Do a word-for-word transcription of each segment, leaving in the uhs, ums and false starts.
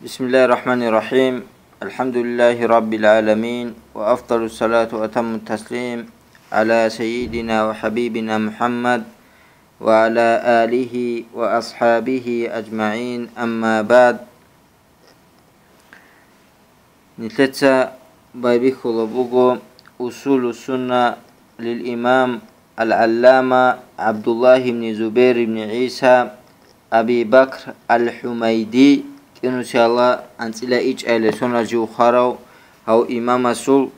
بسم الله الرحمن الرحيم. الحمد لله رب العالمين، وأفضل الصلاة وأتم التسليم على سيدنا وحبيبنا محمد وعلى آله وأصحابه أجمعين، أما بعد. Нилъеца байбихьула буго Усулу Сунна лил имам ал-Аллама ГӀабдуллагь ибн Зубайр ибн ГӀиса Аби Бакр ал-ХӀумайди, кӀинусиялла анцӀила ичӀайиле сонал жив хварав гьав имамасул,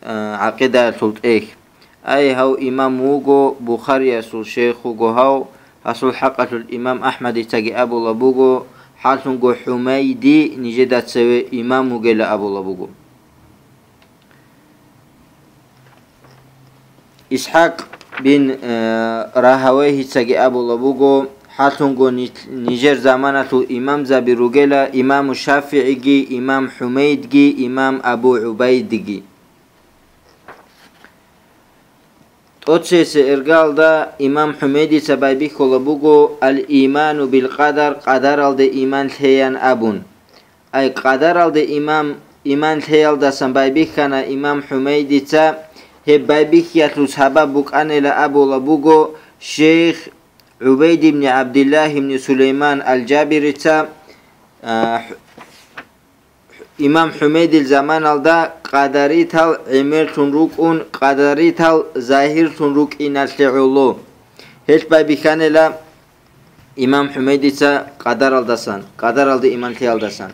а, гӀакъидаялъул тӀехь. Ай, гьав имам вуго, Бухариясул шейх вуго гьав, гьасул хӀакъалъулъ имам АхӀмадицаги абула буго, хӀалъунго ХӀумайди нижеда цеве имам вугела абула буго. ИсхӀакъ бин, э, Рагьавайгьицаги абула буго, хӀалъунго ни-, нижер заманалъул имамзаби ругела имаму ШафигӀиги, имам ХӀумайдги, имам Абу ГӀубайдиги. ТӀоцесеб иргаялда имам ХӀумайдица байбихьула буго ал-иману бил-къадар, къадаралде иман лъеян абун. Ай, къадаралде иман, иман лъеялдасан байбихьана имам ХӀумайдица, гьеб байбихьиялъул сабаб букӀанила абула буго шейх ГӀубайд ибн ГӀабдиллагь ибн Сулейман ал-Жабирица, а, имам ХӀумайдил заманалда къадаритал гӀемерлъун рукӀун, къадаритал загьирлъун рукӀиналъе гӀоло. Гьелъ байбихьанила имам ХӀумайдица къадаралдасан, къадаралде иман лъеялдасан.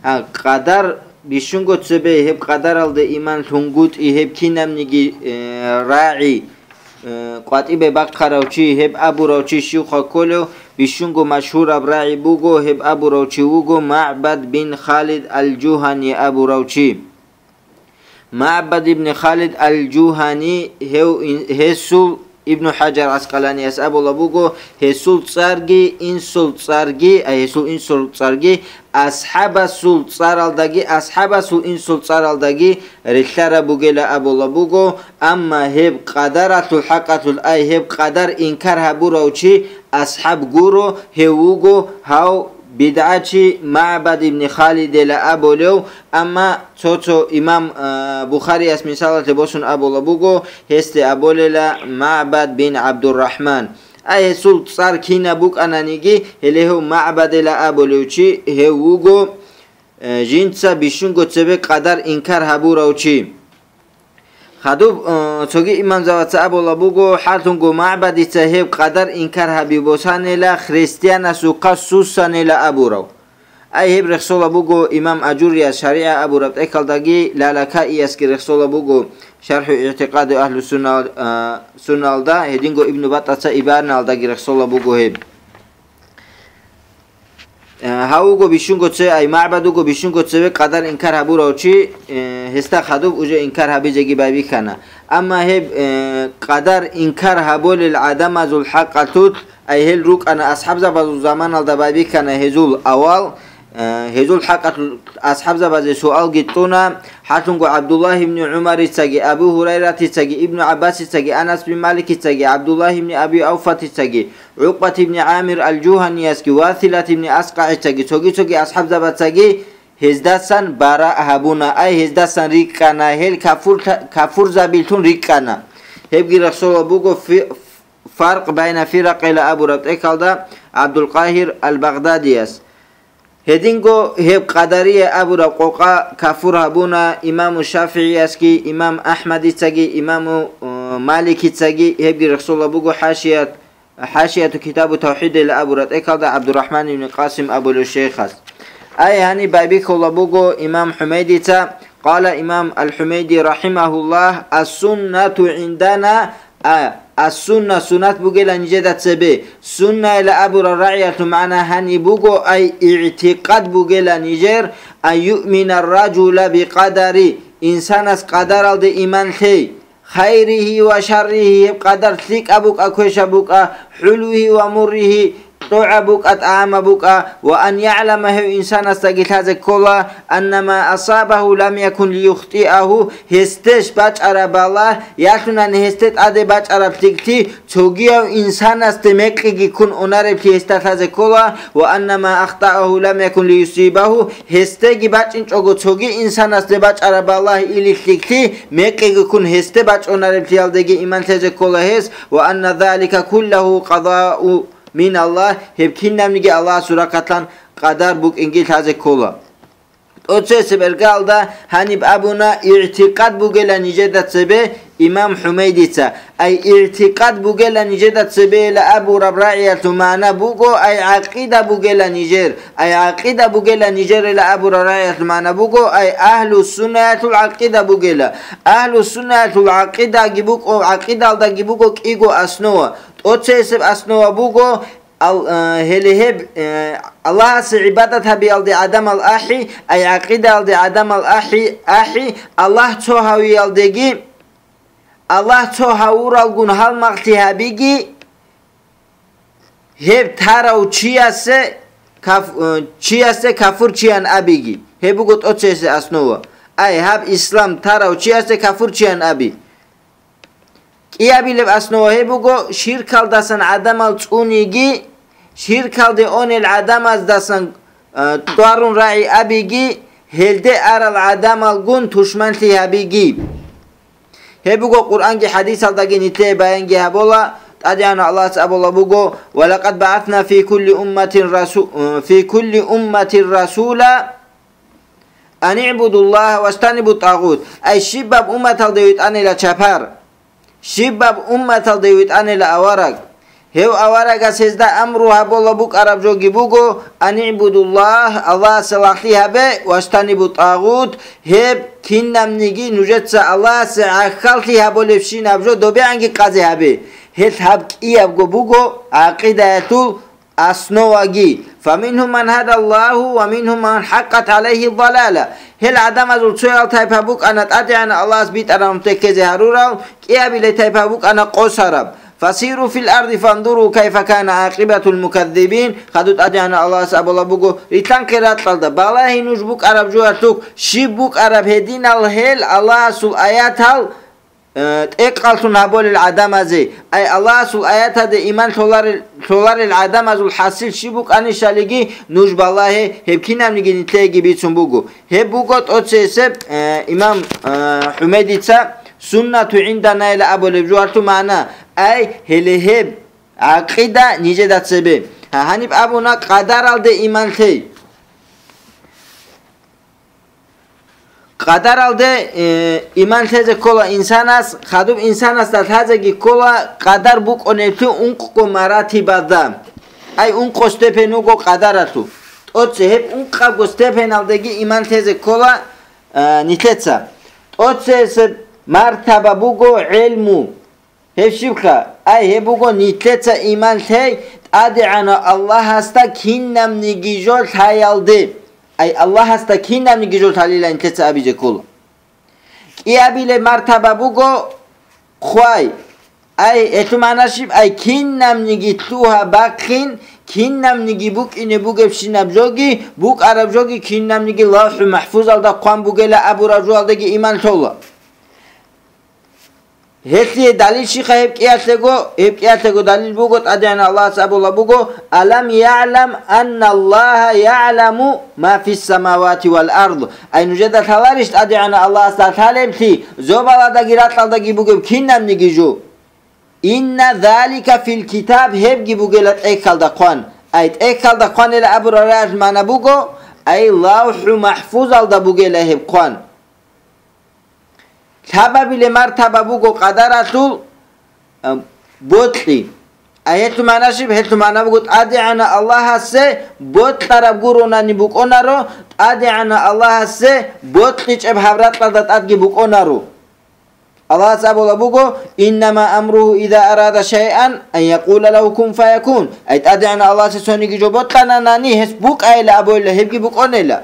А, къадар бищунго цебе гьеб къадаралде иман лъунгутӀи гьеб кинабниги, э, рагӀи, э, къватӀибе бахъарав чи, гьеб абурав чи щивха кколев, бищунго машгьураб рагӀи буго, гьеб абурав чи вуго МагӀбад бин Халид ал-Жугьани абурав чи. МагӀбад ибн Халид ал-Жугьани, гьев ин-, гьесул, Ибну ХӀажар ГӀаскъаланияс абула буго, гьесул цӀарги, инсул цӀарги, а, гьесул инсул цӀарги, асхӀабасул цӀаралдаги, асхӀабасул инсул цӀаралдаги релълъараб бугела абула буго, амма гьеб къадаралъул хӀакъалъулъ, ай, гьеб къадар инкар гьабурав чи асхӀаб гуро, гьев вуго гьав бидгӀачи МагӀбад ибн Халидела абулев, амма цо-цо имам, а, Бухарияс мисалалъе босун абула буго, гьесде абулела МагӀбад бин ГӀабдуррахӀман. А гьесул цӀар кинаб букӀананиги, гьеле гьев МагӀбадела абулев чи гьев вуго, э, жинца бищунго цебе къадар инкар гьабурав чи. Хадуб, э, цоги имамзабаца абула буго, хӀалъунго МагӀбадица гьеб къадар инкар гьаби босанила, христианасухъа суссанила абурав. Ай, гьеб рехсола буго имам Ажурияс ШаригӀа абураб тӀехьалдаги, Лалакаиясги рехсола буго ШархӀу ИгӀтикъади агьлу суннал-, а, сунналда, гьединго Ибну Баттаца Ибаналдаги рехсола буго гьеб. Э, гьав вуго бищунго це-, ай, МагӀбад вуго бищунго цеве къадар инкар гьабурав чи, э, гьесда хадуб уже инкар гьабизеги байбихьана. Амма гьеб, э, къадар инкар гьабулел гӀадамазул хӀакъалъулъ, ай, гьел рукӀана асхӀабзабазул заманалда байбихьана гьезул авал, э, гьезул хӀакъалъулъ асхӀабзабазе суалги кьуна, хӀалъунго ГӀабдуллагь ибн ГӀумарицаги, Абу Гьурайратицаги, Ибну ГӀаббасицаги, Анас бин Маликицаги, ГӀабдуллагь ибн Аби Авфатицаги, ГӀукъбат ибн ГӀамир ал-Жугьаниясги, Василат ибн АскъагӀицаги, цоги-цоги асхӀабзабацаги гьездасан бараъ гьабуна, ай, гьездасан рикӀкӀана, гьел кафурта-, кафурзабилъун рикӀкӀана. Гьебги рехсола буго фи-, фаркъ байна фиракъила абураб тӀехьалда ГӀабдулкъагьир ал-Багъдадияс. Гьединго гьеб къадария абураб къокъа кафур гьабуна имаму ШафигӀиясги, имам АхӀмадицаги, имаму, э, Маликицаги, гьебги рехсола буго хӀашият, хӀашияту китабу тавхӀидила абураб тӀехьалда ГӀабдуррахӀман ибн Къасим абулев шейхас. Ай, гьаниб байбихьула буго имам ХӀумайдица, къала имам ал-ХӀумайди рахӀимагьуллагь, ас-суннату гӀиндана, а, ас-сунна, суннат бугела нижеда цебе. Суннайила абураб рагӀиялъул магӀна гьаниб буго, ай, игӀтикъад бугела нижер, ан юъмина ар-ражула бикъадари, инсанас къадаралде иман лъей. Хайригьи ва шарригьи, гьеб къадар лъикӀаб букӀа, квешаб букӀа, хӀулвигьи ва мурригьи, тӀогӀаб букӀа, тӀагӀамаб букӀа, ва ан яълама, гьев инсанасдаги лъазе ккола, анна ма асабагьу лам якун лиюхтиагьу, гьесдеш бачӀараб балагь, ялъунани гьесде тӀаде бачӀараб лъикӀлъи цогияв инсанасде мекъиги ккун унареблъи гьесда лъазе ккола, ва анна ма ахтаагьу лам якун лиюсибагьу, гьесдеги бачӀинчӀого цоги инсанасде бачӀараб балагь или лъикӀлъи мекъиги ккун гьесде бачӀунареблъиялдеги иман лъезе ккола гьес, ва анна залика куллагьу къадау мин Аллагь, гьеб кинабниги Аллагьасул рахъалъан къадар букӀинги лъазе ккола. ТӀоцесеб эргалда гьаниб абуна, игӀтикъад бугела нижеда цебе имам ХӀумейдица. Ай игӀтикъад бугела нижеда цебе ила абураб рагӀиялъул магӀна буго, ай гӀакъида бугела нижер. Ай гӀакъида бугела нижер ила абураб рагӀиялъул магӀна буго, ай агьлу-суннаялъул гӀакъида бугела. Агьлу-суннаялъул гӀакъидаги буго, гӀакъидалдаги буго кӀиго основа. ТӀоцесеб основа буго, ал-, э, гьеле гьеб, э, Аллагьасе гӀибадат гьабиялде гӀадамал ахӀи, ай гӀакъидаялде гӀадамал ахӀи, ахӀи, Аллагь цо гьавиялдеги, Аллагь цо гьавуралгун гьалмагълъи гьабиги, гьеб тарав чиясе каф-, э, чиясе кафурчиян абиги. Гьеб буго тӀоцесеб основа. Ай, гьаб ислам тарав чиясе кафурчиян аби. КӀиабилеб основа гьеб буго, ширкалдасан гӀадамал цӀуниги, ширкалде онел гӀадамаздасан, а, тӀварун рагӀи абиги, гьелде арал гӀадамалгун тушманлъи гьабиги. Гьеб буго Къуръанги хӀадисалдаги нилъее баянги гьабула, ТӀадегӀанав Аллагьас абулаб буго: «Ва лакъад баъатна фи кулли умматин расу-, фи кулли умматин расула». «Ан игӀбудуллагьа ваджтанибу тӀагъут». Ай щибаб умматалде витӀанила чапар? Щибаб умматалде витӀанила авараг? Гьев аварагас гьезда амру гьабула букӀараб жоги буго: «Ан игӀбудуллагь», Аллагьасе лагълъи гьабе, «ваджтанибу тӀагъут», гьеб кинабниги нужеца Аллагьасе гӀахьаллъи гьабулебщинаб жо добегӀанги къазе гьабе. Гьелъ гьаб кӀиябго буго гӀакъидаялъул основаги: «Фаминхум ман гьадаллагьу ва минхум ман хӀакъат гӀалайгьи далала». Гьел гӀадамазул цоял тайпа букӀана ТӀадегӀанав Аллагьас битӀараб нухде ккезе гьарурал, кӀиабилей тайпа букӀана къосараб. «Фасиру фил арди фандуру кайфа кана гӀакъибатул мукаддибин». Хадуб ТӀадегӀанав Аллагьас абулаб буго: «Рилълъанхъе ракьалда, балагье нуж букӀараб жоялъухъ, щиб букӀараб гьединал гьел Аллагьасул аятал, э, тӀекъаллъун гьабулел гӀадамазе, ай Аллагьасул аятаде иман лъоларел, лъоларел гӀадамазул хӀасил щиб букӀанищалиги нуж балагье, гьеб кинабниги нилъееги бицун буго». Гьеб буго тӀоцесеб, э, имам, э, ХӀумейдица «Суннату гӀинданайла» абулеб жоялъул магӀна, ай гьеле гьеб гӀакъида нижеда цебе. Гьа, гьаниб абуна къадаралде иман лъей. Къадаралде, э, иман лъезе ккола инсанас, хадуб инсанасда лъазеги ккола къадар букӀунеблъи ункъго маратибазда. Ай ункъо степень вуго къадаралъул. ТӀоце гьеб ункъабго степеналдеги иман лъезе ккола, э, нилъеца. ТӀоцесеб мартаба буго гӀелму. Гьеб щибха? Ай, гьеб буго нилъеца иман лъей ТӀадегӀанав Аллагьасда кинабниги жо лъаялде. Ай, Аллагьасда кинабниги жо лъалила нилъеца абизе ккола. КӀиабилеб мартаба буго хъвай. Ай, гьелъул магӀна щиб? Ай, кинабниги лъугьа-бахъин, кинабниги букӀине бугебщинаб жоги, букӀараб жоги кинабниги ЛавхӀу МахӀфузалда хъван бугела абураб жоялдеги иман лъола. Гьелъие далил щиха гьеб кӀиялъего? Гьеб кӀиялъего далил буго, ТӀадегӀанав Аллагьас абулаб буго: «Алам ягӀлам анналлагьа ягӀламу ма фиссамавати вал ард». Ай, нужеда лъаларищ ТӀадегӀанав Аллагьасда лъалеблъи, зобаладаги ракьалдаги бугеб кинабниги жо? «Инна залика фил китаб», гьебги бугела тӀехьалда хъван. Ай, тӀехьалда хъванила абураб рагӀалъ магӀна буго, ай, ЛавхӀу МахӀфузалда бугела гьеб хъван. Лъабабилеб мартаба буго къадаралъул, а, бокьи. А гьелъул магӀна щиб? Гьелъул магӀна буго, ТӀадегӀанав Аллагьасе бокьараб гуронани букӀунаро, ТӀадегӀанав Аллагьасе бокьичӀеб гьаб ракьалда тӀадги букӀунаро. Аллагьас абулаб буго: «Иннама амругьу иза арада шайъан ан якъула лагьу кун фаякун». Ай, ТӀадегӀанав Аллагьасе цониги жо бокьананани, гьес букӀайила абуйила, гьебги букӀунела.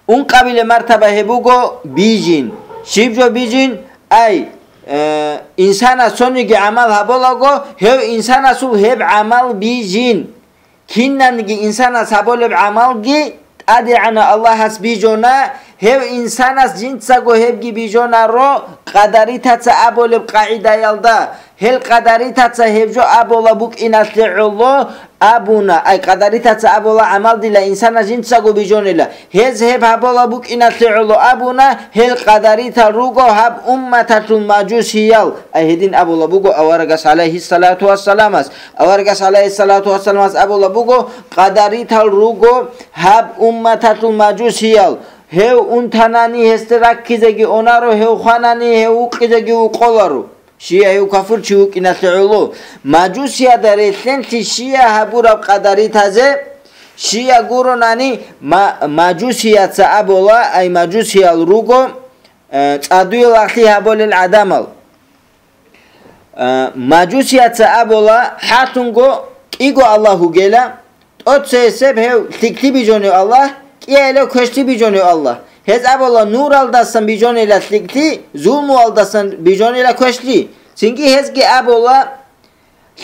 Ункъабилеб мартаба гьеб буго бижин. Щиб жо бижин? Ай, э, инсанас цониги гӀамал гьабулаго, гьев инсанасул гьеб гӀамал бижин. Кинанги инсанас гьабулеб гӀамалги ТӀадегӀанав Аллагьас бижона, гьев инсанас жинцаго гьебги бижонаро, къадаритаца абулеб къагӀидаялда, гьел къадаритаца гьеб жо абула букӀиналъе гӀоло абуна, ай къадаритаца абула гӀамал дила инсанас жинцаго бижонила, гьез гьеб гьабула букӀиналъе гӀоло абуна, гьел къадаритал руго гьаб умматалъул мажусиял, ай гьедин абула буго аварагас, гӀалайгьиссалату вассаламас. Аварагас, гӀалайгьиссалату вассаламас, абула буго, къадаритал руго гьаб умматалъул мажусиял, гьев унтанани гьесде раккизеги онаро, гьев хванани гьев вукъизеги вукъоларо. Щия гьев кафурчи вукӀиналъе гӀоло. Мажусияда релълъенлъи щия гьабураб къадаритазе, щия гуронани ма-, мажусияца абула, ай мажусиял руго, э, цӀадуе лагълъи гьабулел гӀадамал. А, мажусияца абула, хӀалунго кӀиго Аллагь вугела, тӀоцесеб гьев лъикӀлъи бижунев Аллагь, кӀиялев квешлъи бижунев Аллагь. Гьез абула, нуралдасан бижунела лъикӀлъи, зулмуялдасан бижунела квешлъи. Цинги гьезги абула,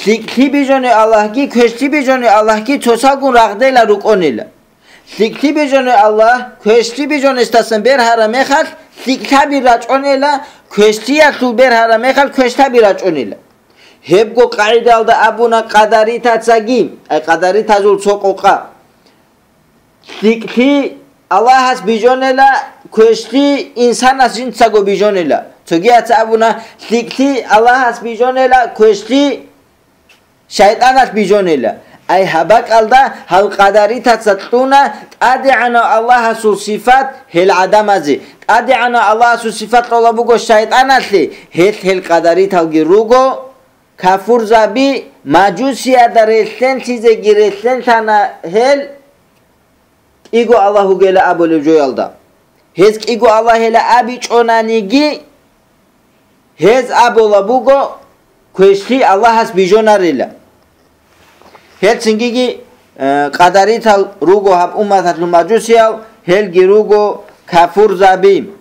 лъикӀлъи бижунев Аллагьги квешлъи бижунев Аллагьги цоцалгун рагъдела рукӀунела. ЛъикӀлъи бижунев Аллагь, квешлъи бижунесдасан бергьараб мехалъ, лъикӀлъаби рачӀунела, квешлъиялъул бергьараб мехалъ, квешлъаби рачӀунела. Гьебго къагӀидалда абуна къадаритацаги, ай къадаритазул цо къокъа. ЛъикӀлъи Аллагьас бижунела, квешлъи инсанас жинцаго бижунела. Цогияца абуна, лъикӀлъи Аллагьас бижунела, квешлъи шайтӀаналъ бижунела. Ай гьаб бакӀалда гьал къадаритаца кьуна ТӀадегӀанав Аллагьасул сифат гьел гӀадамазе. ТӀадегӀанав Аллагьасул сифат кьола буго шайтӀаналъе, гьелъ гьел къадариталги руго, кафурзаби, мажусияда релълъенлъизеги релълъенлъана гьел, кӀиго Аллагь вугела абулеб жоялда. Гьез кӀиго Аллагьила абичӀонаниги, гьез абула буго, квешлъи Аллагьас бижунарила. Гьел цинги, э, къадаритал руго гьаб умматалъул мажусиял, гьелги руго кафурзаби.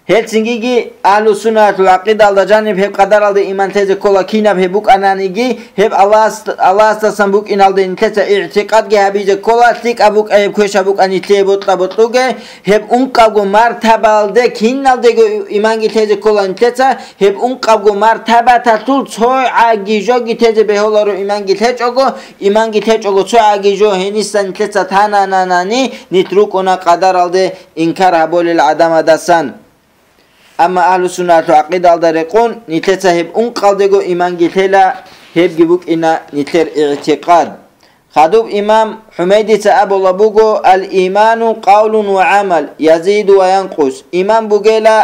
Гьел цинги агьлу-суннатул гӀакъидалда жаниб гьеб къадаралде иман лъезе ккола, кинаб гьеб букӀананиги, гьеб Аллагьас-, Аллагьасдасан букӀиналде нилъеца игӀтикъадги гьабизе ккола, лъикӀаб букӀа гьеб, квешаб букӀа нилъее бокьа-бокьуге, гьеб ункъабго мартабалде киналдего иманги лъезе ккола нилъеца, гьеб ункъабго мартабаталъул цо гӀаги жоги тезе бегьуларо иманги лъечӀого, иманги лъечӀого цо гӀаги жо гьениса нилъеца танананани, нилъ рукӀуна къадаралде инкар гьабулел гӀадамадасан. Амма агьлу-суннатул гӀакъидалда рекъон, нилъеца гьеб ункъалдего иманги лъела, гьебги букӀина нилъер игӀтикъад. Хадуб имам ХӀумайдица абула буго: «Ал-иману къавлун ва гӀамал, язиду ва янкъус». Иман бугела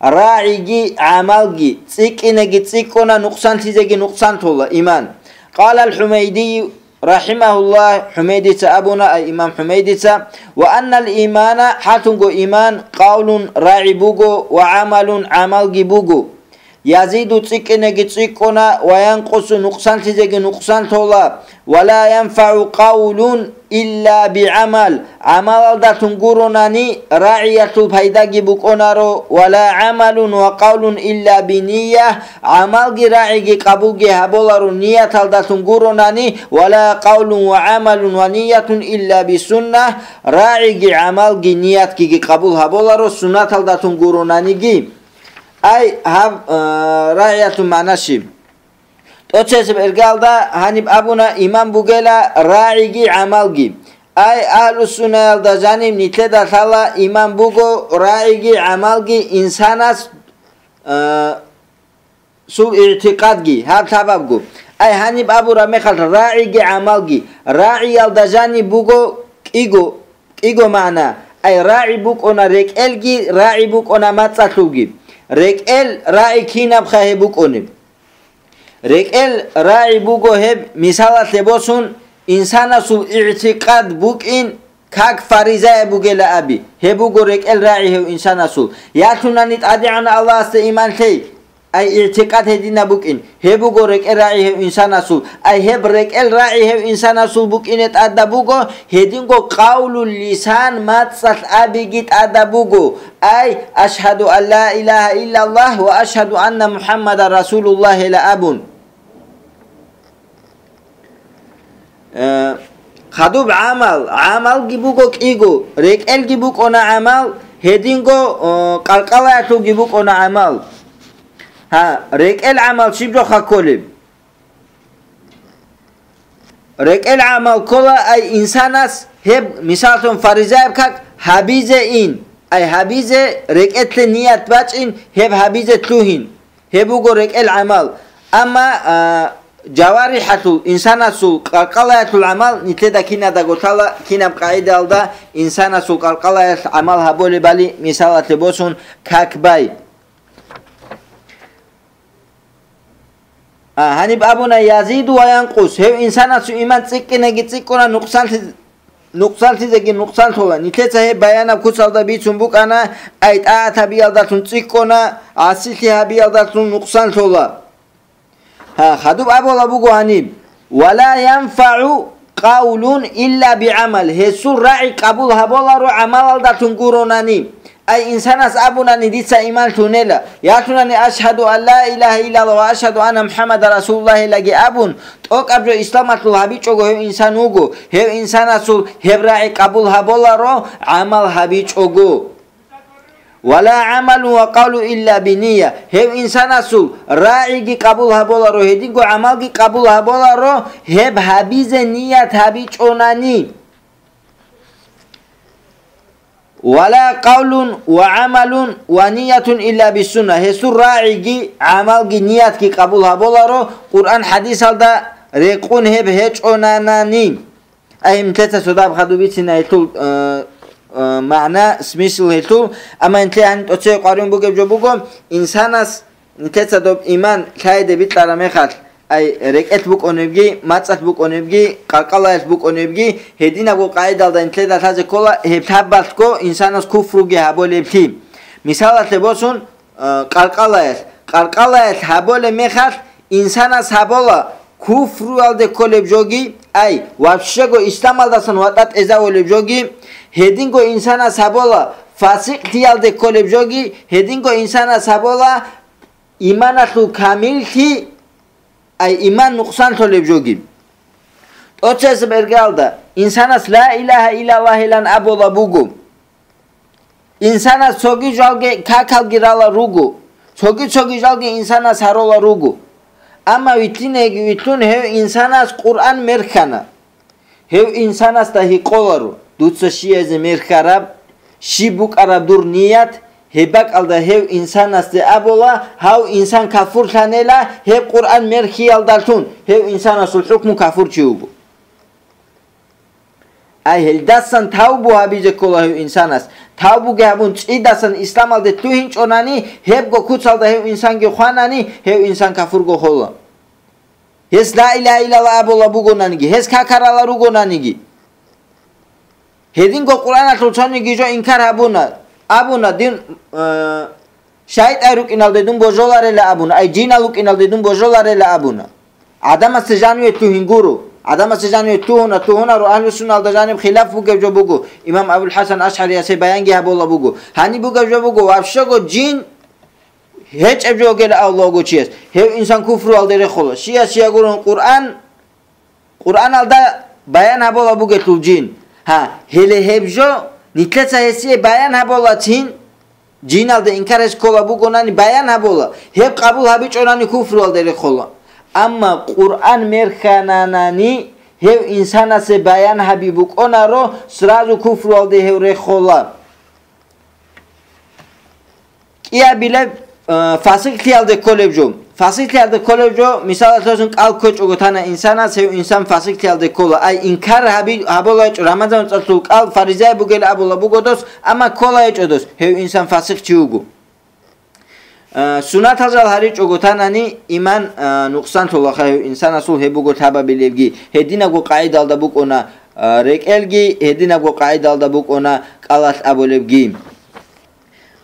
рагӀиги гӀамалги, цӀикӀкӀинеги цӀикӀкӀуна, нукъсанлъизеги нукъсанлъула иман. Къала ал-ХӀумайдий, рахӀимагьуллагь, ХӀумайдица абуна, ай имам ХӀумайдица: «Ва аннал имана», хӀатунго иман, «къавлун», рагӀи буго, «ва гӀамалун», гӀамалги буго. «Язиду», цӀикӀкӀинеги цӀикӀкӀуна, «ва янкъусу», нукъсанлъизеги нукъсанлъула, «ва ла янфагӀу къавлун илла бигӀамал», гӀамалалдалъун гуронани, рагӀиялъул пайдаги букӀунаро, «ва ла гӀамалун ва къавлун илла бинийя», гӀамалги рагӀиги къабулги гьабуларо нияталдалъун гуронани, «ва ла къавлун ва гӀамалун ва ниятун илла бисунна», рагӀиги гӀамалги ниятгиги къабул гьабуларо суннаталдалъун гуронаниги. Ай гьаб, а, рагӀиялъул магӀна щиб? ТӀоцесеб иргалда гьаниб абуна, иман бугела рагӀиги гӀамалги. Ай, агьлу-суннаялда жаниб нилъеда лъала иман буго, рагӀиги гӀамалги инсанас, а, сул игӀтикъадги, гьаб лъабабго. Ай, гьаниб абураб мехалъ рагӀиги гӀамалги. РагӀиялда жаниб буго кӀиго, кӀиго магӀна. Ай, рагӀи букӀуна рекӀелги, рагӀи букӀуна мацӀалъулги. РекӀел, рагӀи кинабха гьеб букӀунеб? РекӀел рагӀи буго гьеб, мисалалъе босун, инсанасул игӀтикъад букӀин, как фаризаяб бугела аби. Гьеб буго рекӀел рагӀи гьев инсанасул. Ялъунани ТӀадегӀанав Аллагьасда иман лъей, ай игӀтикъад гьединаб букӀин. Гьеб буго рекӀел рагӀи гьев инсанасул. Ай гьеб рекӀел рагӀи гьев инсанасул букӀине тӀадаб буго, гьединго къавлул лисан, мацӀалъ абиги тӀадаб буго. Ай, «Ашгьаду ан ла илагьа иллаллагь ва ашгьаду анна МухӀаммадан расулуллагь», гьела абун. Э, хадуб гӀамал, гӀамалги буго кӀиго, рекӀелги букӀуна гӀамал, гьединго, о, къалкъалаялъулги букӀуна гӀамал. Гьа, рекӀел гӀамал щиб жоха кколеб? РекӀел гӀамал ккола ай инсанас гьеб, мисаллъун, фаризаяб как гьабизе ин, ай гьабизе рекӀелъе ният бачӀин, гьеб гьабизе лъугьин. Гьеб буго рекӀел гӀамал. Амма, а, жаварихӀалъул, инсанасул къалкъалаялъул гӀамал нилъеда кинадаго лъала, кинаб къагӀидаялда инсанасул къалкъалаялъ гӀамал гьаболебали мисалалъе босун как бай. А, гьаниб абуна, язиду ва янкъус, гьев инсанасул иман цӀикӀкӀинеги цӀикӀкӀуна, нукъсанлъи-, нукъсанлъизеги нукъсанлъула. Нилъеца гьеб баянаб куцалда бицун букӀана, ай тӀагӀат гьабиялдалъун цӀикӀкӀуна, гӀасилъи гьабиялдалъун нукъсанлъула. Гьа, хадуб абула буго гьаниб, «Ва ла янфагӀу къавлун илла бигӀамал», гьесул рагӀи къабул гьаболаро гӀамалалдалъун гуронани. Ай инсанас абунани, дица иман лъунела, ялъунани, «Ашгьаду ан ла илагьа иллаллагь ва ашгьаду анна МухӀаммадан расулуллагьилаги» абун, тӀокӀаб жо исламалъул гьабичӀого гьев инсан вуго, гьев инсанасул гьеб рагӀи къабул гьаболаро гӀамал гьабичӀого. «Ва ла гӀамалун ва къавлу илла бинийя», гьев инсанасул рагӀиги къабул гьаболаро, гьединго гӀамалги къабул гьаболаро, гьеб гьабизе ният гьабичӀонани. «Ва ла къавлун ва гӀамалун ва ниятун илла биссунна», гьесул рагӀиги, гӀамалги, ниятги къабул гьаболаро, Къуръан-хӀадисалда рекъун гьеб гьечӀонанани. Ай, нилъеца цо дагьаб хадуб бицина гьелъул, э, э, магӀна, смысл гьелъул, амма нилъее гьаниб тӀоцее къваригӀун бугеб жо буго, инсанас нилъеца доб иман лъаде бикьараб мехалъ, ай, рекӀелъ букӀунебги, мацӀалъ букӀунебги, къалкъалаялъ букӀунебги, гьединабго къагӀидалда нилъеда лъазе ккола гьеб лъабалъго инсанас куфруги гьаболеблъи. Мисалалъе босун, а, къалкъалаялъ. Къалкъалаялъ гьаболеб мехалъ, инсанас гьабола куфруялде кколеб жоги, ай, вообще-го исламалдасан ватӀа тӀезавулеб жоги, гьединго инсанас гьабола фасикълъиялде кколеб жоги, гьединго инсанас гьабола иманалъул камиллъи, ай, иман нукъсанлъулеб жоги. ТӀоцебесеб иргаялда инсанас «Ла илагьа иллаллагьилан» абула буго. Инсанас цоги жалги какалги рала руго, цоги-цоги жалги инсанас гьарула руго. Амма вилълъинеги вилълъун гьев инсанас Къуръан мерхьана. Гьев инсанасда гьикъоларо, дуца щиязе мерхьараб, щиб букӀараб дур ният, гьеб бакӀалда гьев инсанасде абула, гьав инсан кафурлъанила, гьеб Къуръан мерхьиялдалъун гьев инсанасул хӀукму кафурчи вуго. Ай, гьелдасан тавбу гьабизе ккола гьев инсанас. Тавбуги гьабун, цӀидасан исламалде лъугьинчӀонани, гьебго куцалда гьев инсанги хванани, гьев инсан кафурго хола. Гьес ла илагьа иллаллагь абула бугонаниги, гьес какарала ругонаниги. Гьединго Къуръаналъул цониги жо инкар гьабуна, абуна, дин, э, шайтӀай рукӀиналде дун божоларела абуна, ай, жинал рукӀиналде дун божоларела абуна. ГӀадамасда жаниве лъугьин гуро. ГӀадамасда жаниве лъугьуна, лъугьунаро, агьлу-сунналда жаниб хилаф бугеб жо буго. Имам Абул ХӀасан АшгӀариясе баянги гьабула буго. Гьаниб бугеб жо буго, вообще-го жин гьечӀеб жо гьел авлого чияс. Гьев инсан куфруялде рехула. Щияс-щия гурун Къуръан Къуръаналда баян гьабула бугелъул жин. Гьа, гьеле гьеб жо, нилъеца гьесие баян гьабулацин, жиналда инкар гьес ккола бугонани баян гьабула, гьеб къабул гьабичӀонани куфруялде рехула. Амма Къуръан мерхьананани, гьев инсанасе баян гьаби букӀунаро, сразу куфруялде гьев рехула. КӀиабилеб, э, фасикълъиялде кколеб жо. Фасикълъиялде кколеб жо, мисалалъе босун, кӀал кквечӀого тана инсанас, гьев инсан фасикълъиялде ккола. Ай, инкар гьаби-, гьабула гьечӀо, Рамазан моцӀалъул кӀал фаризаяб бугел абула буго дос, амма ккола гьечӀо дос, гьев инсан фасикъ чи вуго. Э, сунатал жал гьаричӀого танани, иман, э, нукъсанлъулаха гьев инсанасул, гьеб буго лъабабилебги. Гьединабго къагӀидалда букӀуна, э, рекӀелги, гьединабго къагӀидалда букӀуна кӀалалъ абулебги.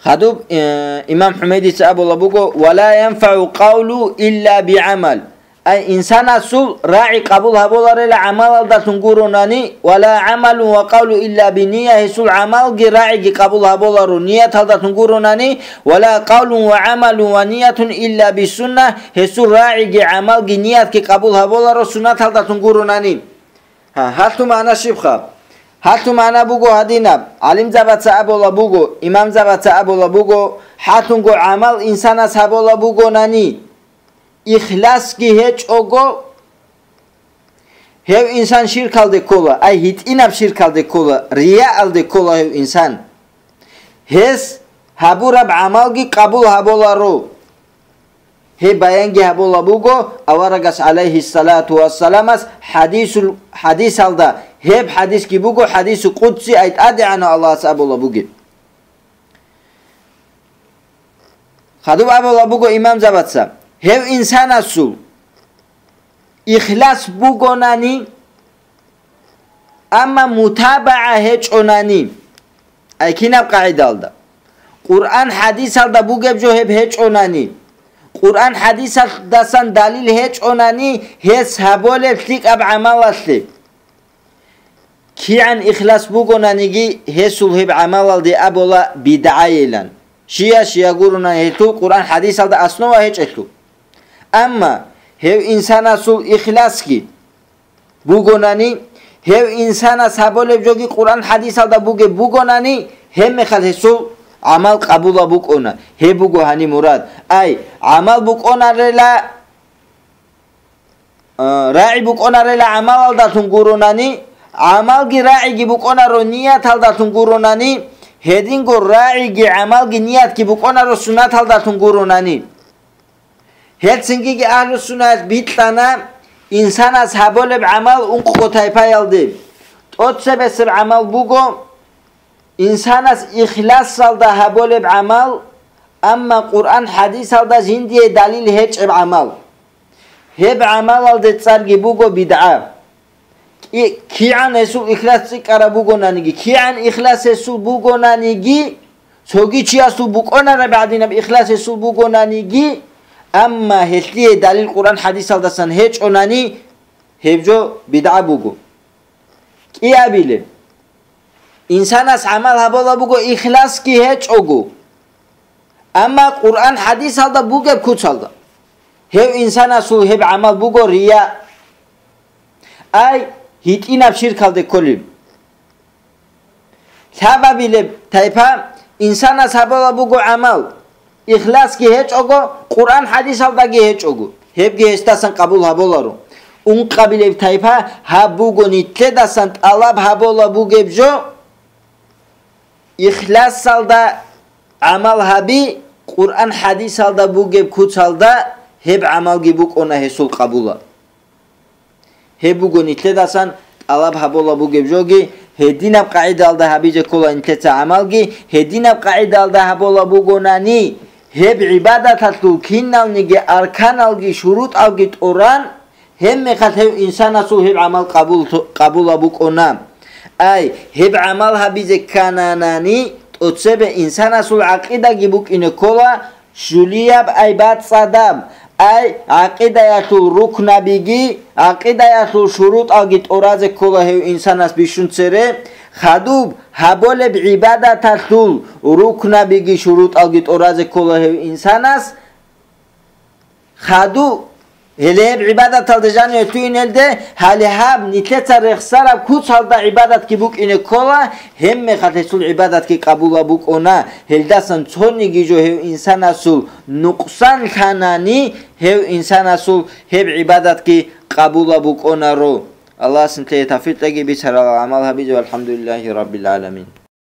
Хадуб, э, имам ХӀумайдица абула буго, «Ва ла янфагӀу къавлу илла бигӀамал». Ай, инсанасул рагӀи къабул гьабуларела гӀамалалдалъун гуронани, «Ва ла гӀамалун ва къавлу илла бинийя», гьесул гӀамалги рагӀиги къабул гьабуларо нияталдалъун гуронани, «Ва ла къавлун ва гӀамалун ва ниятун илла бисунна», гьесул рагӀиги гӀамалги ниятги къабул гьабуларо суннаталдалъун гуронани. Гьалъул магӀна щибха? Гьалъул магӀна буго гьадинаб: гӀалимзабаца абула буго, имамзабаца абула буго, гьалъунго гӀамал инсанас гьабула бугонани, ихласги гьечӀого, гьев инсан ширкалде ккола, ай, гьитӀинаб ширкалде ккола, рияалде ккола гьев инсан. Гьес гьабураб гӀамалги къабул гьаболаро. Гьеб баянги гьабула буго аварагас, гӀалайгьиссалату вассаламас, хӀадисул, хӀадисалда, гьеб хӀадисги буго хӀадису къудси, ай, ТӀадегӀанав Аллагьас абула бугеб. Хадуб абула буго имамзабаца: гьев инсанасул ихлас бугонани, амма мутабагӀа гьечӀонани, ай, кинаб къагӀидалда? Къуръан хӀадисалда бугеб жо гьеб гьечӀонани, Къуръан хӀадисалдасан далил гьечӀонани гьес гьаболеб лъикӀаб гӀамалалъе, кигӀан ихлас бугонаниги, гьесул гьеб гӀамалалде абула бидгӀайилан. Щия-щия гуронани гьелъул Къуръан хӀадисалда основа гьечӀелъул. Амма гьев инсанасул ихласги бугонани, гьев инсанас гьаболеб жоги Къуръан хӀадисалда бугеб бугонани, гьебмехалъ гьесул гӀамал къабула букӀуна. Гьеб буго гьани мурад. Ай, гӀамал букӀунарела, а, рагӀи букӀунарела гӀамалалдалъун гуронани, гӀамалги рагӀиги букӀунаро нияталдалъун гуронани, гьединго рагӀиги гӀамалги ниятги букӀунаро суннаталдалъун гуронани. Гьелцингиги агьлу-суннаялъ бикьана инсанас гьаболеб гӀамал ункъо тайпаялде. ТӀоцебесеб гӀамал буго инсанас ихласалда гьаболеб гӀамал, амма Къуръан хӀадисалда жиндие далил гьечӀеб гӀамал. Гьеб гӀамалалде цӀарги буго бидгӀа. КӀи-, кигӀан гьесул ихлас цӀикӀкӀараб бугонаниги, кигӀан ихлас гьесул бугонаниги, цоги чиясул букӀунареб гӀадинаб ихлас гьесул бугонаниги, амма гьелъие далил Къуръан хӀадисалдасан гьечӀонани, гьеб жо бидгӀа буго. КӀиабилеб. Инсанас гӀамал гьабула буго ихласги гьечӀого, амма Къуръан хӀадисалда бугеб куцалда. Гьев инсанасул гьеб гӀамал буго рия. Ай, гьитӀинаб ширкалде кколеб. Лъабабилеб тайпа, инсанас гьабула буго гӀамал, ихласги гьечӀого, Къуръан хӀадисалдаги гьечӀого, гьебги гьесдасан къабул гьаболаро. Ункъабилеб тайпа, гьаб буго нилъедасан тӀалаб гьабула бугеб жо, ихласалда гӀамал гьаби, Къуръан хӀадисалда бугеб куцалда гьеб гӀамалги букӀуна гьесул къабула. Гьеб буго нилъедасан тӀалаб гьабула бугеб жоги, гьединаб къагӀидалда гьабизе ккола нилъеца гӀамалги, гьединаб къагӀидалда гьабула бугонани, гьеб гӀибадаталъул киналниги арканалги шурутӀалги тӀоран, гьебмехалъ гьев инсанасул гьеб гӀамал къабул-, къабула букӀуна. Ай, гьеб гӀамал гьабизе ккананани, тӀоцебе инсанасул гӀакъидаги букӀине ккола, щулияб, ай, бацӀцӀадаб, ай, гӀакъидаялъул рукнабиги, гӀакъидаялъул шурутӀалги тӀоразе ккола гьев инсанас бищун цере, хадуб гьаболеб гӀибадаталъул рукнабиги шурутӀалги тӀоразе ккола гьев инсанас, хаду, гьеле гьеб гӀибадаталда жаниве лъугьинелде, гьале гьаб нилъеца рехсараб куцалда гӀибадатги букӀине ккола, гьебмехалъ гьесул гӀибадатги къабула букӀуна, гьелдасан цониги жо гьев инсанасул нукъсан лъанани, гьев инсанасул гьеб гӀибадатги къабула букӀунаро. Аллагьас нилъее тавфикъ кьеги бицарал гӀамал гьабизе, валхӀамдулиллагьи раббил гӀаламин.